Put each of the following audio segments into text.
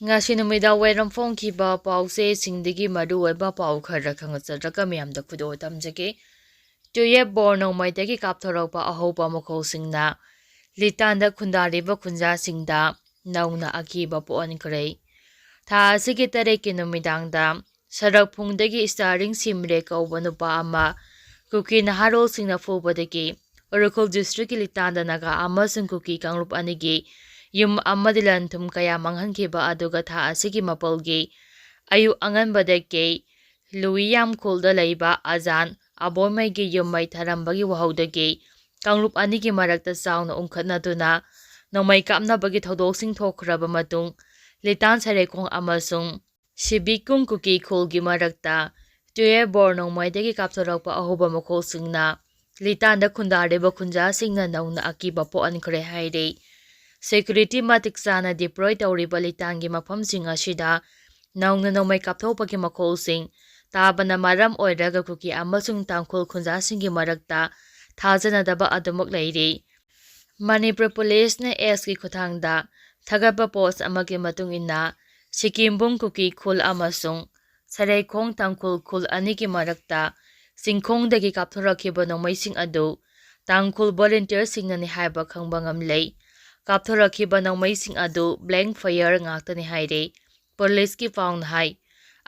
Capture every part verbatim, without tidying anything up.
ꯉꯁꯤ ꯅꯨꯃꯤꯗꯥꯡ ꯋꯥꯏꯔꯝ ꯐꯣꯡꯈꯤꯕ ꯄꯥꯎꯆꯦꯁꯤꯡꯗꯒꯤ ꯃꯔꯨꯑꯣꯏꯕ ꯄꯥꯎ ꯈꯔ ꯈꯪꯖꯔꯒ ꯃꯌꯥꯝꯗ ꯈꯨꯗꯣꯜ ꯇꯝꯖꯒꯦ꯫ ꯇꯨꯌꯦꯞ ꯕꯣꯔ ꯅꯣꯡꯃꯩꯗꯒꯤ ꯀꯥꯞꯊꯣꯔꯛꯄ ꯑꯍꯧꯕ ꯃꯈꯣꯜꯁꯤꯡꯅ ꯂꯤꯇꯥꯟꯗ ꯈꯨꯟꯗꯥꯔꯤꯕ ꯈꯨꯟꯖꯥꯁꯤꯡꯗ ꯅꯧꯅ ꯑꯀꯤꯕ ꯄꯣꯛꯍꯟꯈ꯭ꯔꯦ꯫ ꯊꯥ ꯑꯁꯤꯒꯤ ꯇꯔꯦꯠꯀꯤ ꯅꯨꯃꯤꯗꯥꯡꯗ ꯁꯔꯛꯐꯨꯡꯗꯒꯤ ꯁ꯭ꯇꯥꯔꯤꯡ ꯁꯤꯝꯔꯦ ꯀꯧꯕ ꯅꯨꯄꯥ ꯑꯃ ꯀꯨꯀꯤ ꯅꯍꯥꯔꯣꯜꯁꯤꯡꯅ ꯐꯨꯕꯗꯒꯤ ꯎꯈ꯭ꯔꯨꯜ ꯗꯤꯁꯇ꯭ꯔꯤꯛꯀꯤ ꯂꯤꯇꯥꯟꯗ ꯅꯥꯒꯥ ꯑꯃꯁꯨꯡ ꯀꯨꯀꯤ ꯀꯥꯡꯂꯨꯞ ꯑꯅꯤꯒꯤ ꯌꯨꯝ ꯑꯃꯗꯤ ꯂꯟ ꯊꯨꯝ ꯀꯌꯥ ꯃꯥꯡꯍꯟꯈꯤꯕ ꯑꯗꯨꯒ ꯊꯥ ꯑꯁꯤꯒꯤ ꯃꯥꯄꯜꯒꯤ ꯑꯌꯨꯛ ꯑꯉꯟꯕꯗꯒꯤ ꯂꯨꯏꯌꯥꯝ ꯈꯨꯜꯗ ꯂꯩꯕ ꯑꯖꯥꯟ ꯑꯕꯣꯏꯃꯩꯒꯤ ꯌꯨꯝ ꯃꯩ ꯊꯥꯔꯝꯕꯒꯤ ꯋꯥꯍꯧꯗꯒꯤ ꯀꯥꯡꯂꯨꯞ ꯑꯅꯤꯒꯤ ꯃꯔꯛꯇ ꯆꯥꯎꯅ ꯎꯪꯈꯠꯅꯗꯨꯅ ꯅꯣꯡꯃꯩ ꯀꯥꯞꯅꯕꯒꯤ ꯊꯧꯗꯣꯛꯁꯤꯡ ꯊꯣꯛꯈ꯭ꯔꯕ ꯃꯇꯨꯡ ꯂꯤꯇꯥꯟ ꯁꯔꯦꯈꯣꯡ ꯑꯃꯁꯨꯡ ꯁꯤꯕꯤꯀꯨꯡ ꯀꯨꯀꯤ ꯈꯨꯜꯒꯤ ꯃꯔꯛꯇ ꯇꯨꯌꯦꯞ ꯕꯣꯔ ꯅꯣꯡꯃꯩꯗꯒꯤ ꯀꯥꯞꯊꯣꯔꯛꯄ ꯑꯍꯧꯕ ꯃꯈꯣꯜꯁꯤꯡꯅ ꯂꯤꯇꯥꯟꯗ ꯈꯨꯟꯗꯥꯔꯤꯕ ꯈꯨꯟꯖꯥꯁꯤꯡꯅ ꯅꯧꯅ ꯑꯀꯤꯕ ꯄꯣꯛꯍꯟꯈ꯭ꯔꯦ ꯍꯥꯏꯔꯤ꯫ ꯁꯦꯀ꯭ꯌꯨꯔꯤꯇꯤ ꯃꯇꯤꯛ ꯆꯥꯅ ꯗꯤꯄ꯭ꯂꯣꯏ ꯇꯧꯔꯤꯕ ꯂꯤꯇꯥꯟꯒꯤ ꯃꯐꯝꯁꯤꯡ ꯑꯁꯤꯗ ꯅꯧꯅ ꯅꯣꯡꯃꯩ ꯀꯥꯞꯊꯣꯛꯄꯒꯤ ꯃꯈꯣꯜꯁꯤꯡ ꯇꯥꯕꯅ ꯃꯔꯝ ꯑꯣꯏꯔꯒ ꯀꯨꯀꯤ ꯑꯃꯁꯨꯡ ꯇꯥꯡꯈꯨꯜ ꯈꯨꯟꯖꯥꯁꯤꯡꯒꯤ ꯃꯔꯛꯇ ꯊꯥꯖꯅꯗꯕ ꯑꯗꯨꯃꯛ ꯂꯩꯔꯤ꯫ ꯃꯅꯤꯄꯨꯔ ꯄꯨꯂꯤꯁꯅ ꯑꯦꯛꯁꯀꯤ ꯈꯨꯠꯊꯥꯡꯗ ꯊꯥꯒꯠꯄ ꯄꯣꯁ ꯑꯃꯒꯤ ꯃꯇꯨꯡ ꯏꯟꯅ, ꯁꯤꯀꯤꯝꯕꯨꯡ ꯀꯨꯀꯤ ꯈꯨꯜ ꯑꯃꯁꯨꯡ ꯁꯔꯩꯈꯣꯡ ꯇꯥꯡꯈꯨꯜ ꯈꯨꯜ ꯑꯅꯤꯒꯤ ꯃꯔꯛꯇ ꯆꯤꯡꯈꯣꯡꯗꯒꯤ ꯀꯥꯞꯊꯣꯔꯛꯈꯤꯕ ꯅꯣꯡꯃꯩꯁꯤꯡ ꯑꯗꯨ ꯇꯥꯡꯈꯨꯜ ꯚꯣꯂꯨꯟꯇꯤꯌꯔꯁꯤꯡꯅꯅꯤ ꯍꯥꯏꯕ ꯈꯪꯕ ꯉꯝꯂꯦ꯫ ꯀꯥꯞꯊꯣꯔꯛꯈꯤꯕ ꯅꯣꯡꯃꯩꯁꯤꯡ ꯑꯗꯨ ꯕ꯭ꯂꯦꯡ ꯐꯌꯔ ꯉꯥꯛꯇꯅꯤ ꯍꯥꯏꯔꯦ꯫ ꯄꯨꯂꯤꯁꯀꯤ ꯄꯥꯎꯅ ꯍꯥꯏ,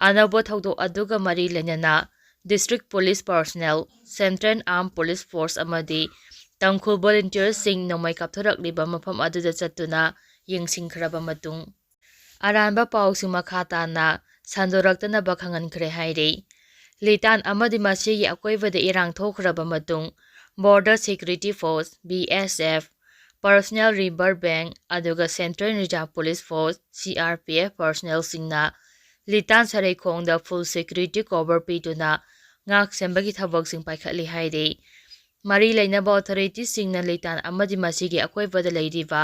ꯑꯅꯧꯕ ꯊꯧꯗꯣꯛ ꯑꯗꯨꯒ ꯃꯔꯤ ꯂꯩꯅꯅ district police personnel, central armed police force ꯑꯃꯗꯤ ꯇꯥꯡꯈꯨꯜ ꯚꯣꯂꯨꯟꯇꯤꯌꯔꯁꯤꯡ ꯅꯣꯡꯃꯩ ꯀꯥꯞꯊꯣꯔꯛꯂꯤꯕ ꯃꯐꯝ ꯑꯗꯨꯗ ꯆꯠꯇꯨꯅ ꯌꯦꯡꯁꯤꯟꯈ꯭ꯔꯕ ꯃꯇꯨꯡ, ꯑꯔꯥꯟꯕ ꯄꯥꯎꯁꯤꯡ ꯃꯈꯥ ꯇꯥꯅ ꯁꯟꯗꯣꯔꯛꯇꯅꯕ ꯈꯪꯍꯟꯈ꯭ꯔꯦ ꯍꯥꯏꯔꯤ꯫ ꯂꯤꯇꯥꯟ ꯑꯃꯗꯤ ꯃꯁꯤꯒꯤ ꯑꯀꯣꯏꯕꯗ ꯏꯔꯥꯡ ꯊꯣꯛꯈ꯭ꯔꯕ ꯃꯇꯨꯡ, border security force, B S F, personnel river ꯕꯦꯡ ꯑꯗꯨꯒ central reserve police force, C R P F, ꯄꯥꯔꯁꯣꯅꯦꯜꯁꯤꯡꯅ ꯂꯤꯇꯥꯟ ꯁꯔꯩꯈꯣꯡꯗ ꯐꯨꯜ ꯁꯦꯀ꯭ꯌꯨꯔꯤꯇꯤ ꯀꯣꯚꯔ ꯄꯤꯗꯨꯅ ꯉꯥꯛ ꯁꯦꯟꯕꯒꯤ ꯊꯕꯛꯁꯤꯡ ꯄꯥꯏꯈꯠꯂꯤ ꯍꯥꯏꯔꯤ꯫ ꯃꯔꯤ ꯂꯩꯅꯕ ꯑꯣꯊꯣꯔꯤꯇꯤꯁꯤꯡꯅ ꯂꯤꯇꯥꯟ ꯑꯃꯗꯤ ꯃꯁꯤꯒꯤ ꯑꯀꯣꯏꯕꯗ ꯂꯩꯔꯤꯕ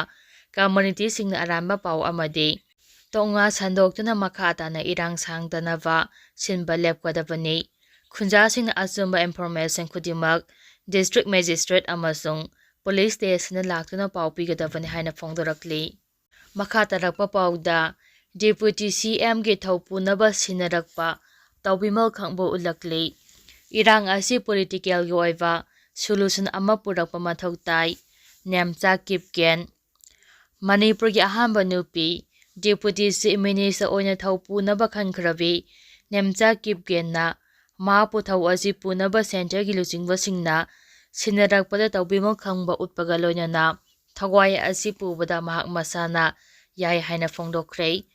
ꯀꯝꯃꯨꯅꯤꯇꯤꯁꯤꯡꯅ ꯑꯔꯥꯟꯕ ꯄꯥꯎ ꯑꯃꯗꯤ ꯇꯣꯉꯥ ꯁꯟꯗꯣꯛꯇꯨꯅ ꯃꯈꯥ ꯇꯥꯅ ꯏꯔꯥꯡ ꯁꯥꯡꯗꯅꯕ ꯁꯤꯟꯕ ꯂꯦꯞꯀꯗꯕꯅꯤ꯫ ꯈꯨꯟꯖꯥꯁꯤꯡꯅ ꯑꯆꯨꯝꯕ ꯏꯟꯐꯣꯔꯃꯦꯁꯟ ꯈꯨꯗꯤꯡꯃꯛ ꯗꯤꯁꯇ꯭ꯔꯤꯛ ꯃꯦꯖꯤꯁꯇ꯭ꯔꯦꯠ ꯑꯃꯁꯨꯡ ꯄꯨꯂꯤꯁ ꯁ꯭ꯇꯦꯁꯟꯗ ꯂꯥꯛꯇꯨꯅ ꯄꯥꯎ ꯄꯤꯒꯗꯕꯅꯤ ꯍꯥꯏꯅ ꯐꯣꯡꯗꯣꯔꯛꯂꯤ꯫ ꯃꯈꯥ ꯇꯥꯔꯛꯄ ꯄꯥꯎꯗ, Deputy C M ꯒꯤ ꯊꯧ ꯄꯨꯅꯕ ꯁꯤꯟꯅꯔꯛꯄ ꯇꯧꯕꯤꯃꯜ ꯈꯪꯕ ꯎꯠꯂꯛꯂꯤ꯫ ꯏꯔꯥꯡ ꯑꯁꯤ ꯄꯣꯂꯤꯇꯤꯀꯦꯜꯒꯤ ꯑꯣꯏꯕ ꯁꯣꯂꯨꯁꯟ ꯑꯃ ꯄꯨꯔꯛꯄ ꯃꯊꯧ ꯇꯥꯏ꯫ ꯅꯦꯝꯆꯥ ꯀꯤꯞꯒꯦꯟ꯫ ꯃꯅꯤꯄꯨꯔꯒꯤ ꯑꯍꯥꯟꯕ ꯅꯨꯄꯤ ꯗꯦꯄꯨꯇꯤ ꯆꯤꯐ ꯃꯤꯅꯤꯁꯇꯔ ꯑꯣꯏꯅ ꯊꯧ ꯄꯨꯅꯕ ꯈꯟꯈ꯭ꯔꯕꯤ ꯅꯦꯝꯆꯥ ꯀꯤꯞꯒꯦꯟꯅ ꯃꯍꯥꯛꯄꯨ ꯊꯧ ꯑꯁꯤ ꯄꯨꯅꯕ ꯁꯦꯟꯇꯔꯒꯤ ꯂꯨꯆꯤꯡꯕꯁꯤꯡꯅ ꯁꯤꯟꯅꯔꯛꯄꯗ ꯇꯧꯕꯤꯃꯜ ꯈꯪꯕ ꯎꯠꯄꯒ ꯂꯣꯏꯅꯅ ꯊꯧꯋꯥꯏ ꯑꯁꯤ ꯄꯨꯕꯗ ꯃꯍꯥꯛ ꯃꯁꯥꯅ ꯌꯥꯏ ꯍꯥꯏꯅ ꯐꯣꯡꯗꯣꯛꯈ꯭ꯔꯦ꯫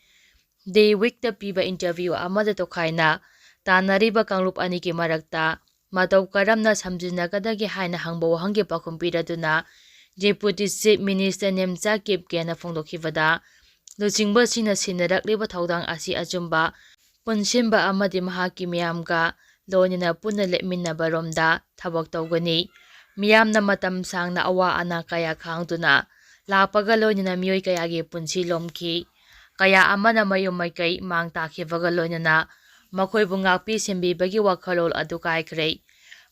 ꯗꯤ ꯋꯤꯛꯇ ꯄꯤꯕ ꯏꯟꯇꯔꯚ꯭ꯌꯨ ꯑꯃꯗ ꯇꯣꯈꯥꯏꯅ ꯇꯥꯟꯅꯔꯤꯕ ꯀꯥꯡꯂꯨꯞ ꯑꯅꯤꯒꯤ ꯃꯔꯛꯇ ꯃꯇꯧ ꯀꯔꯝꯅ ꯁꯝꯖꯤꯟꯅꯒꯗꯒꯦ ꯍꯥꯏꯅ ꯍꯪꯕ ꯋꯥꯍꯪꯒꯤ ꯄꯥꯎꯈꯨꯝ ꯄꯤꯔꯗꯨꯅ ꯗꯦꯄꯨꯇꯤ ꯆꯤꯐ ꯃꯤꯅꯤꯁꯇꯔ ꯅꯦꯝꯆꯥ ꯀꯤꯞꯒꯦꯟꯅ ꯐꯣꯡꯗꯣꯛꯈꯤꯕꯗ, ꯂꯨꯆꯤꯡꯕꯁꯤꯡꯅ ꯁꯤꯟꯅꯔꯛꯂꯤꯕ ꯊꯧꯗꯥꯡ ꯑꯁꯤ ꯑꯆꯨꯝꯕ, ꯄꯨꯟꯁꯤꯟꯕ ꯑꯃꯗꯤ ꯃꯍꯥꯛꯀꯤ ꯃꯤꯌꯥꯝꯒ ꯂꯣꯏꯅꯅ ꯄꯨꯟꯅ ꯂꯦꯞꯃꯤꯟꯅꯕꯔꯣꯝꯗ ꯊꯕꯛ ꯇꯧꯒꯅꯤ꯫ ꯃꯤꯌꯥꯝꯅ ꯃꯇꯝ ꯁꯥꯡꯅ ꯑꯋꯥ ꯑꯅꯥ ꯀꯌꯥ ꯈꯥꯡꯗꯨꯅ ꯂꯥꯛꯄꯒ ꯂꯣꯏꯅꯅ ꯃꯤꯑꯣꯏ ꯀꯌꯥꯒꯤ ꯄꯨꯟꯁꯤ ꯂꯣꯝꯈꯤ꯫ ꯀꯌꯥ ꯑꯃꯅ ꯃꯌꯨꯝ ꯃꯀꯩ ꯃꯥꯡ ꯇꯥꯛꯈꯤꯕꯒ ꯂꯣꯏꯅꯅ ꯃꯈꯣꯏꯕꯨ ꯉꯥꯛꯄꯤ ꯁꯦꯟꯕꯤꯕꯒꯤ ꯋꯥꯈꯜꯂꯣꯟ ꯑꯗꯨ ꯀꯥꯏꯈ꯭ꯔꯦ꯫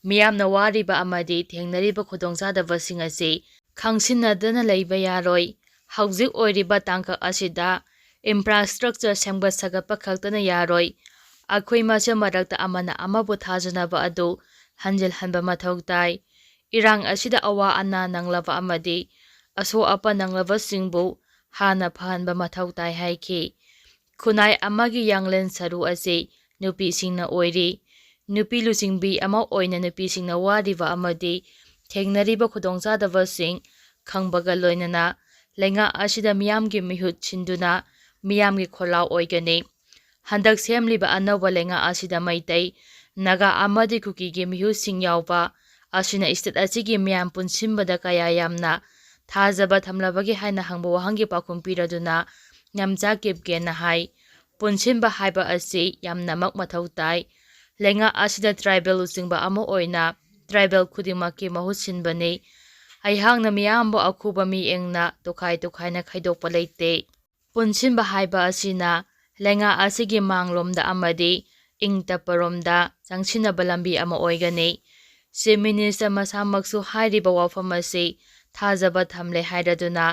ꯃꯤꯌꯥꯝꯅ ꯋꯥꯔꯤꯕ ꯑꯃꯗꯤ ꯊꯦꯡꯅꯔꯤꯕ ꯈꯨꯗꯣꯡꯆꯥꯗꯕꯁꯤꯡ ꯑꯁꯤ ꯈꯪꯁꯤꯟꯅꯗꯅ ꯂꯩꯕ ꯌꯥꯔꯣꯏ꯫ ꯍꯧꯖꯤꯛ ꯑꯣꯏꯔꯤꯕ ꯇꯥꯡꯀꯛ ꯑꯁꯤꯗ ꯏꯟꯐ꯭ꯔꯥꯁ꯭ꯇ꯭ꯔꯛꯆꯔ ꯁꯦꯝꯒꯠ ꯁꯥꯒꯠꯄ ꯈꯛꯇꯅ ꯌꯥꯔꯣꯏ꯫ ꯑꯩꯈꯣꯏ ꯃꯁꯦꯜ ꯃꯔꯛꯇ ꯑꯃꯅ ꯑꯃꯕꯨ ꯊꯥꯖꯅꯕ ꯑꯗꯨ ꯍꯟꯖꯤꯜꯍꯟꯕ ꯃꯊꯧ ꯇꯥꯏ꯫ ꯏꯔꯥꯡ ꯑꯁꯤꯗ ꯑꯋꯥ ꯑꯅꯥ ꯅꯪꯂꯕ ꯑꯃꯗꯤ ꯑꯁꯣꯛ ꯑꯄꯟ ꯅꯪꯂꯕꯁꯤꯡꯕꯨ ꯍꯥꯟꯅ ꯐꯍꯟꯕ ꯃꯊꯧ ꯇꯥꯏ ꯍꯥꯏꯈꯤ꯫ ꯈꯨꯟꯅꯥꯏ ꯑꯃꯒꯤ ꯌꯥꯡꯂꯦꯟ ꯁꯔꯨ ꯑꯁꯤ ꯅꯨꯄꯤꯁꯤꯡꯅ ꯑꯣꯏꯔꯤ꯫ ꯅꯨꯄꯤ ꯂꯨꯆꯤꯡꯕꯤ ꯑꯃ ꯑꯣꯏꯅ ꯅꯨꯄꯤꯁꯤꯡꯅ ꯋꯥꯔꯤꯕ ꯑꯃꯗꯤ ꯊꯦꯡꯅꯔꯤꯕ ꯈꯨꯗꯣꯡꯆꯥꯗꯕꯁꯤꯡ ꯈꯪꯕꯒ ꯂꯣꯏꯅꯅ ꯂꯩꯉꯥꯛ ꯑꯁꯤꯗ ꯃꯤꯌꯥꯝꯒꯤ ꯃꯤꯍꯨꯠ ꯁꯤꯟꯗꯨꯅ ꯃꯤꯌꯥꯝꯒꯤ ꯈꯣꯜꯂꯥꯎ ꯑꯣꯏꯒꯅꯤ꯫ ꯍꯟꯗꯛ ꯁꯦꯝꯂꯤꯕ ꯑꯅꯧꯕ ꯂꯩꯉꯥꯛ ꯑꯁꯤꯗ ꯃꯩꯇꯩ, ꯅꯥꯒꯥ ꯑꯃꯗꯤ ꯀꯨꯀꯤꯒꯤ ꯃꯤꯍꯨꯠꯁꯤꯡ ꯌꯥꯎꯕ ꯑꯁꯤꯅ ꯁ꯭ꯇꯦꯠ ꯑꯁꯤꯒꯤ ꯃꯤꯌꯥꯝ ꯄꯨꯟꯁꯤꯟꯕꯗ ꯀꯌꯥ ꯌꯥꯝꯅ ꯊꯥꯖꯕ ꯊꯝꯂꯕꯒꯦ ꯍꯥꯏꯅ ꯍꯪꯕ ꯋꯥꯍꯪꯒꯤ ꯄꯥꯎꯈꯨꯝ ꯄꯤꯔꯗꯨꯅ ꯅꯦꯝꯆꯥ ꯀꯤꯞꯒꯦꯟꯅ ꯍꯥꯏ, ꯄꯨꯟꯁꯤꯟꯕ ꯍꯥꯏꯕ ꯑꯁꯤ ꯌꯥꯝꯅꯃꯛ ꯃꯊꯧ ꯇꯥꯏ꯫ ꯂꯩꯉꯥꯛ ꯑꯁꯤꯗ ꯇ꯭ꯔꯥꯏꯕꯦꯜ ꯂꯨꯆꯤꯡꯕ ꯑꯃ ꯑꯣꯏꯅ ꯇ꯭ꯔꯥꯏꯕꯦꯜ ꯈꯨꯗꯤꯡꯃꯛꯀꯤ ꯃꯍꯨꯠ ꯁꯤꯟꯕꯅꯤ꯫ ꯑꯩꯍꯥꯛꯅ ꯃꯤꯌꯥꯝꯕꯨ ꯑꯈꯨꯕ ꯃꯤꯠꯌꯦꯡꯅ ꯇꯣꯈꯥꯏ ꯇꯣꯈꯥꯏꯅ ꯈꯥꯏꯗꯣꯛꯄ ꯂꯩꯇꯦ꯫ ꯄꯨꯟꯁꯤꯟꯕ ꯍꯥꯏꯕ ꯑꯁꯤꯅ ꯂꯩꯉꯥꯛ ꯑꯁꯤꯒꯤ ꯃꯥꯡꯂꯣꯝꯗ ꯑꯃꯗꯤ ꯏꯪ ꯇꯞꯄꯔꯣꯝꯗ ꯆꯪꯁꯤꯟꯅꯕ ꯂꯝꯕꯤ ꯑꯃ ꯑꯣꯏꯒꯅꯤ꯫ ꯆꯤꯐ ꯃꯤꯅꯤꯁꯇꯔ ꯃꯁꯥꯃꯛꯁꯨ ꯍꯥꯏꯔꯤꯕ ꯋꯥꯐꯝ ꯑꯁꯤ ꯊꯥꯖꯕ ꯊꯝꯂꯦ ꯍꯥꯏꯔꯗꯨꯅ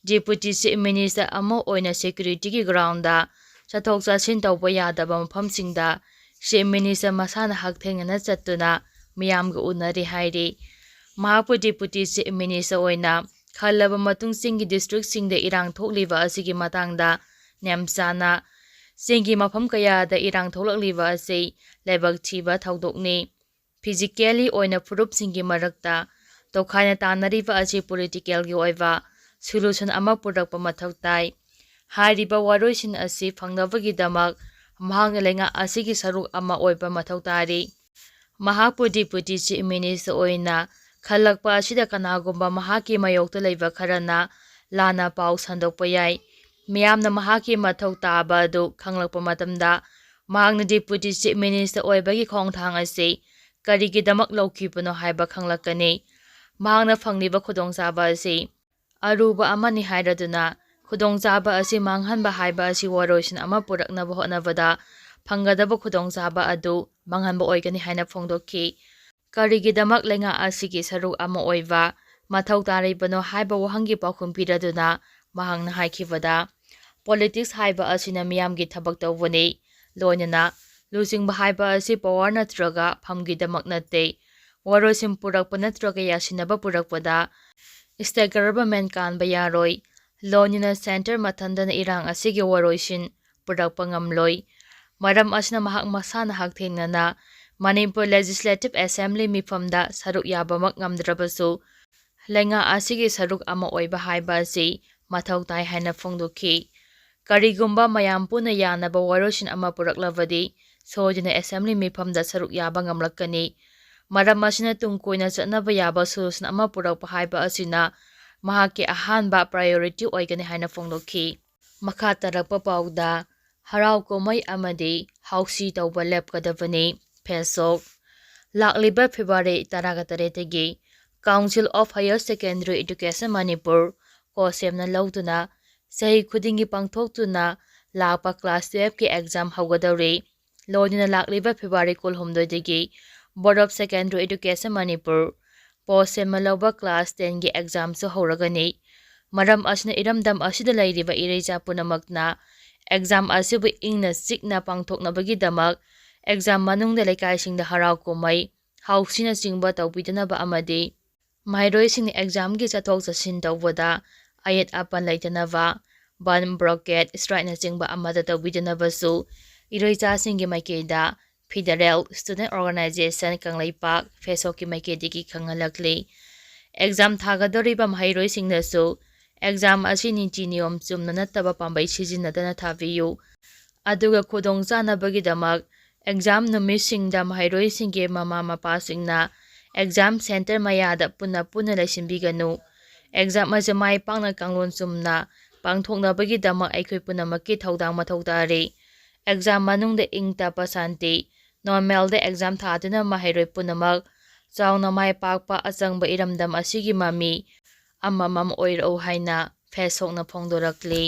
Deputy Chief Minister ꯑꯃ ꯑꯣꯏꯅ securityꯒꯤ groundꯗ ꯆꯠꯊꯣꯛ ꯆꯠꯁꯤꯟ ꯇꯧꯕ ꯌꯥꯗꯕ ꯃꯐꯝꯁꯤꯡꯗ Chief Minister ꯃꯁꯥꯅ ꯍꯛꯊꯦꯡꯅꯅ ꯆꯠꯇꯨꯅ ꯃꯤꯌꯥꯝꯒ ꯎꯅꯔꯤ ꯍꯥꯏꯔꯤ꯫ ꯃꯍꯥꯛꯄꯨ Deputy Chief Minister ꯑꯣꯏꯅ ꯈꯜꯂꯕ ꯃꯇꯨꯡ ꯆꯤꯡꯒꯤ districtꯁꯤꯡꯗ ꯏꯔꯥꯡ ꯊꯣꯛꯂꯤꯕ ꯑꯁꯤꯒꯤ ꯃꯇꯥꯡꯗ ꯅꯦꯝꯆꯥꯅ ꯆꯤꯡꯒꯤ ꯃꯐꯝ ꯀꯌꯥꯗ ꯏꯔꯥꯡ ꯊꯣꯛꯂꯛꯂꯤꯕ ꯑꯁꯤ ꯂꯥꯏꯕꯛ ꯊꯤꯕ ꯊꯧꯗꯣꯛꯅꯤ꯫ Physically ꯑꯣꯏꯅ ꯐꯨꯔꯨꯞꯁꯤꯡꯒꯤ ꯃꯔꯛꯇ ꯇꯣꯈꯥꯏꯅ ꯇꯥꯟꯅꯔꯤꯕ ꯑꯁꯤ politicalꯒꯤ ꯑꯣꯏꯕ solution ꯑꯃ ꯄꯨꯔꯛꯄ ꯃꯊꯧ ꯇꯥꯏ꯫ ꯍꯥꯏꯔꯤꯕ ꯋꯥꯔꯣꯏꯁꯤꯟ ꯑꯁꯤ ꯐꯪꯅꯕꯒꯤꯗꯃꯛ ꯃꯍꯥꯛꯅ ꯂꯩꯉꯥꯛ ꯑꯁꯤꯒꯤ ꯁꯔꯨꯛ ꯑꯃ ꯑꯣꯏꯕ ꯃꯊꯧ ꯇꯥꯔꯤ꯫ ꯃꯍꯥꯛꯄꯨ Deputy Chief Minister ꯑꯣꯏꯅ ꯈꯜꯂꯛꯄ ꯑꯁꯤꯗ ꯀꯅꯥꯒꯨꯝꯕ ꯃꯍꯥꯛꯀꯤ ꯃꯥꯌꯣꯛꯇ ꯂꯩꯕ ꯈꯔꯅ ꯂꯥꯟꯅ ꯄꯥꯎ ꯁꯟꯗꯣꯛꯄ ꯌꯥꯏ꯫ ꯃꯤꯌꯥꯝꯅ ꯃꯍꯥꯛꯀꯤ ꯃꯊꯧ ꯇꯥꯕ ꯑꯗꯨ ꯈꯪꯂꯛꯄ ꯃꯇꯝꯗ ꯃꯍꯥꯛꯅ Deputy Chief Minister ꯑꯣꯏꯕꯒꯤ ꯈꯣꯡꯊꯥꯡ ꯑꯁꯤ ꯀꯔꯤꯒꯤꯗꯃꯛ ꯂꯧꯈꯤꯕꯅꯣ ꯍꯥꯏꯕ ꯈꯪꯂꯛꯀꯅꯤ꯫ ꯃꯍꯥꯛꯅ ꯐꯪꯂꯤꯕ ꯈꯨꯗꯣꯡꯆꯥꯕ ꯑꯁꯤ ꯑꯔꯨꯕ ꯑꯃꯅꯤ ꯍꯥꯏꯔꯗꯨꯅ, ꯈꯨꯗꯣꯡꯆꯥꯕ ꯑꯁꯤ ꯃꯥꯡꯍꯟꯕ ꯍꯥꯏꯕ ꯑꯁꯤ ꯋꯥꯔꯣꯏꯁꯤꯟ ꯑꯃ ꯄꯨꯔꯛꯅꯕ ꯍꯣꯠꯅꯕꯗ ꯐꯪꯒꯗꯕ ꯈꯨꯗꯣꯡꯆꯥꯕ ꯑꯗꯨ ꯃꯥꯡꯍꯟꯕ ꯑꯣꯏꯒꯅꯤ ꯍꯥꯏꯅ ꯐꯣꯡꯗꯣꯛꯈꯤ꯫ ꯀꯔꯤꯒꯤꯗꯃꯛ ꯂꯩꯉꯥꯛ ꯑꯁꯤꯒꯤ ꯁꯔꯨꯛ ꯑꯃ ꯑꯣꯏꯕ ꯃꯊꯧ ꯇꯥꯔꯤꯕꯅꯣ ꯍꯥꯏꯕ ꯋꯥꯍꯪꯒꯤ ꯄꯥꯎꯈꯨꯝ ꯄꯤꯔꯗꯨꯅ ꯃꯍꯥꯛꯅ ꯍꯥꯏꯈꯤꯕꯗ, politics ꯍꯥꯏꯕ ꯑꯁꯤꯅ ꯃꯤꯌꯥꯝꯒꯤ ꯊꯕꯛ ꯇꯧꯕꯅꯤ꯫ ꯂꯣꯏꯅꯅ ꯂꯨꯆꯤꯡꯕ ꯍꯥꯏꯕ ꯑꯁꯤ power ꯅꯠꯇ꯭ꯔꯒ ꯐꯝꯒꯤꯗꯃꯛ ꯅꯠꯇꯦ꯫ ꯋꯥꯔꯣꯏꯁꯤꯟ ꯄꯨꯔꯛꯄ ꯅꯠꯇ꯭ꯔꯒ ꯌꯥꯁꯤꯟꯅꯕ ꯄꯨꯔꯛꯄꯗ state government ꯀꯥꯟꯕ ꯌꯥꯔꯣꯏ꯫ ꯂꯣꯏꯅꯅ centre ꯃꯊꯟꯗꯅ ꯏꯔꯥꯡ ꯑꯁꯤꯒꯤ ꯋꯥꯔꯣꯏꯁꯤꯟ ꯄꯨꯔꯛꯄ ꯉꯝꯂꯣꯏ꯫ ꯃꯔꯝ ꯑꯁꯤꯅ ꯃꯍꯥꯛ ꯃꯁꯥꯅ ꯍꯛꯊꯦꯡꯅꯅ ꯃꯅꯤꯄꯨꯔ Legislative Assembly ꯃꯤꯐꯝꯗ ꯁꯔꯨꯛ ꯌꯥꯕꯃꯛ ꯉꯝꯗ꯭ꯔꯕꯁꯨ, ꯂꯩꯉꯥꯛ ꯑꯁꯤꯒꯤ ꯁꯔꯨꯛ ꯑꯃ ꯑꯣꯏꯕ ꯍꯥꯏꯕ ꯑꯁꯤ ꯃꯊꯧ ꯇꯥꯏ ꯍꯥꯏꯅ ꯐꯣꯡꯗꯣꯛꯈꯤ꯫ ꯀꯔꯤꯒꯨꯝꯕ ꯃꯌꯥꯝ ꯄꯨꯟꯅ ꯌꯥꯅꯕ ꯋꯥꯔꯣꯏꯁꯤꯟ ꯑꯃ ꯄꯨꯔꯛꯂꯕꯗꯤ, ꯁꯣꯏꯗꯅ assembly ꯃꯤꯐꯝꯗ ꯁꯔꯨꯛ ꯌꯥꯕ ꯉꯝꯂꯛꯀꯅꯤ꯫ ꯃꯔꯝ ꯑꯁꯤꯅ ꯇꯨꯡ ꯀꯣꯏꯅ ꯆꯠꯅꯕ ꯌꯥꯕ solution ꯑꯃ ꯄꯨꯔꯛꯄ ꯍꯥꯏꯕ ꯑꯁꯤꯅ ꯃꯍꯥꯛꯀꯤ ꯑꯍꯥꯟꯕ priority ꯑꯣꯏꯒꯅꯤ ꯍꯥꯏꯅ ꯐꯣꯡꯗꯣꯛꯈꯤ꯫ ꯃꯈꯥ ꯇꯥꯔꯛꯄ ꯄꯥꯎꯗ, ꯍꯔꯥꯎ ꯀꯨꯝꯍꯩ ꯑꯃꯗꯤ ꯍꯥꯎꯁꯤ ꯇꯧꯕ ꯂꯦꯞꯀꯗꯕꯅꯤ꯫ ꯐꯦꯁꯣꯛ꯫ ꯂꯥꯛꯂꯤꯕ February ꯇꯔꯥꯒ ꯇꯔꯦꯠꯇꯒꯤ Council of Higher Secondary Education Manipur, ꯀꯣꯁꯦꯝꯅ ꯂꯧꯗꯨꯅ ꯆꯍꯤ ꯈꯨꯗꯤꯡꯒꯤ ꯄꯥꯡꯊꯣꯛꯇꯨꯅ ꯂꯥꯛꯄ class twelveꯀꯤ exam ꯍꯧꯒꯗꯧꯔꯤ꯫ ꯂꯣꯏꯅꯅ ꯂꯥꯛꯂꯤꯕ February ꯀꯨꯟꯍꯨꯝꯗꯣꯏꯗꯒꯤ Board of Secondary Education Manipur, ꯀꯣꯁꯦꯝꯅ ꯂꯧꯕ class tenꯒꯤ examꯁꯨ ꯍꯧꯔꯒꯅꯤ꯫ ꯃꯔꯝ ꯑꯁꯤꯅ ꯏꯔꯝꯗꯝ ꯑꯁꯤꯗ ꯂꯩꯔꯤꯕ ꯏꯔꯩꯆꯥ ꯄꯨꯝꯅꯃꯛꯅ exam ꯑꯁꯤꯕꯨ ꯏꯪꯅ ꯆꯤꯛꯅ ꯄꯥꯡꯊꯣꯛꯅꯕꯒꯤꯗꯃꯛ exam ꯃꯅꯨꯡꯗ ꯂꯩꯀꯥꯏꯁꯤꯡꯗ ꯍꯔꯥꯎ ꯀꯨꯝꯍꯩ, ꯍꯥꯎꯁꯤꯅꯆꯤꯡꯕ ꯇꯧꯕꯤꯗꯅꯕ ꯑꯃꯗꯤ ꯃꯍꯩꯔꯣꯏꯁꯤꯡꯅ examꯒꯤ ꯆꯠꯊꯣꯛ ꯆꯠꯁꯤꯟ ꯇꯧꯕꯗ ꯑꯌꯦꯠ ꯑꯄꯟ ꯂꯩꯇꯅꯕ, ꯕꯟ, blockade, strikeꯅꯆꯤꯡꯕ ꯑꯃꯠꯇ ꯇꯧꯕꯤꯗꯅꯕꯁꯨ ꯏꯔꯩꯆꯥꯁꯤꯡꯒꯤ ꯃꯥꯏꯀꯩꯗ Federal Student Organisation ꯀꯪꯂꯩꯄꯥꯛ, ꯐꯦꯁꯣꯛꯀꯤ ꯃꯥꯏꯀꯩꯗꯒꯤ ꯈꯪꯍꯜꯂꯛꯂꯤ꯫ Exam ꯊꯥꯒꯗꯧꯔꯤꯕ ꯃꯍꯩꯔꯣꯏꯁꯤꯡꯅꯁꯨ exam ꯑꯁꯤ ꯅꯤꯇꯤ ꯅꯤꯌꯣꯝ ꯆꯨꯝꯅ ꯅꯠꯇꯕ ꯄꯥꯝꯕꯩ ꯁꯤꯖꯤꯟꯅꯗꯅ ꯊꯥꯕꯤꯌꯨ꯫ ꯑꯗꯨꯒ ꯈꯨꯗꯣꯡꯆꯥꯅꯕꯒꯤꯗꯃꯛ exam ꯅꯨꯃꯤꯠꯁꯤꯡꯗ ꯃꯍꯩꯔꯣꯏꯁꯤꯡꯒꯤ ꯃꯃꯥ ꯃꯄꯥꯁꯤꯡꯅ exam center ꯃꯌꯥꯗ ꯄꯨꯟꯅ ꯄꯨꯟꯅ ꯂꯩꯁꯤꯟꯕꯤꯒꯅꯨ꯫ Exam ꯑꯁꯤ ꯃꯥꯏ ꯄꯥꯛꯅ ꯀꯥꯡꯂꯣꯟ ꯆꯨꯝꯅ ꯄꯥꯡꯊꯣꯛꯅꯕꯒꯤꯗꯃꯛ ꯑꯩꯈꯣꯏ ꯄꯨꯝꯅꯃꯛꯀꯤ ꯊꯧꯗꯥꯡ ꯃꯊꯧ ꯇꯥꯔꯤ꯫ Exam ꯃꯅꯨꯡꯗ ꯏꯪ ꯇꯞꯄ ꯁꯥꯟꯇꯤ, normalꯗ exam ꯊꯥꯗꯨꯅ ꯃꯍꯩꯔꯣꯏ ꯄꯨꯝꯅꯃꯛ ꯆꯥꯎꯅ ꯃꯥꯏ ꯄꯥꯛꯄ ꯑꯆꯪꯕ ꯏꯔꯝꯗꯝ ꯑꯁꯤꯒꯤ ꯃꯃꯤ ꯑꯃꯃꯝ ꯑꯣꯏꯔꯛꯎ ꯍꯥꯏꯅ ꯐꯦꯁꯣꯛꯅ ꯐꯣꯡꯗꯣꯔꯛꯂꯤ꯫